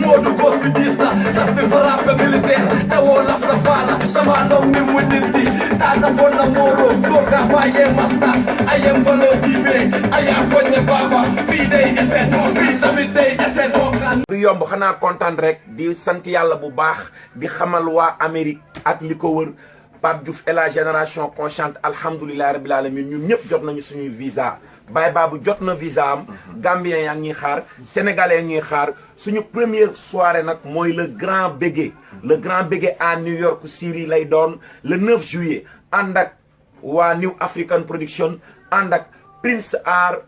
Modou góos bi diis na sax bi frappe militaire te woo laf la faala sama doom ni mu niti taata fon na mooro doo ka faye masta ayem baloo jiibee ayaa foñe baaba fii day eset fii tamit day eset du yomb xanaa kontaan rek di sant yàlla bu baax di xamal waa Amérique ak li ko wër Pape Diouf et la génération consciente alhamdulilah rabbil alamin ñun ñëpp jot nañu suñuy visa Baye Babou jot na visa am Gambien yaa ngi ñuy xaar Sénégalais ñuy xaar suñu première soirée nag mooy le grand bégué à New York City lay doon le 9 juillet ànd ak waa New African Production ànd ak Prince Art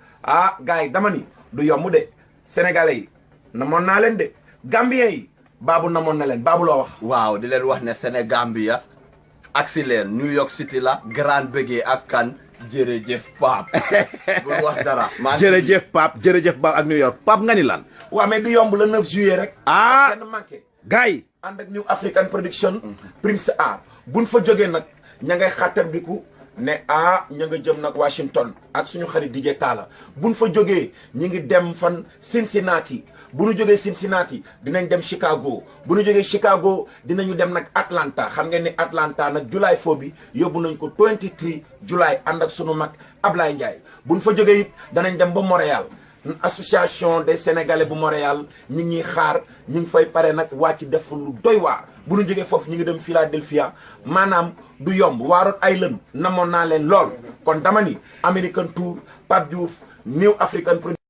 gars yi dama ni du yomb de Sénégalais yi namoon naa leen de Gambien yi Babou namoon na leen Babou loo wax. waaw di leen wax ne Sénégambia aksi leen New York City la grand bégué ak kan jërëjëf Pape. bul wax dara. jërëjëf Pape jërëjëf Pape ak New York Pape nga ni lan. waaw mais du yomb le 9 juillet rek. kenn manqué. gars yi. ànd ak New African Production. Prince Art buñ fa jógee nag ña ngay xàttar biku ne ña nga jëm nag Washington ak suñu xarit DJ Talla buñ fa jógee ñi ngi dem fan Cincinnati bu ñu jógee Cincinnati dinañ dem Chicago bu ñu jógee Chicago dinañu dem nag Atlanta xam ngeen ni Atlanta nag July 4 bi yóbbu nañ ko 23 July ànd ak sunu mag Ablaye Ndiaye buñ fa jógee it danañ dem ba Montréal association des Sénégalais bu Montréal ñi ngi xaar ñi ngi fay pare nag wàcc def lu doy waar bu ñu jógee foofu ñi ngi dem Philadelphia maanaam du yomb waa Rhode Island namoon naa leen lool kon dama ni American Tour Pape Diouf New African Production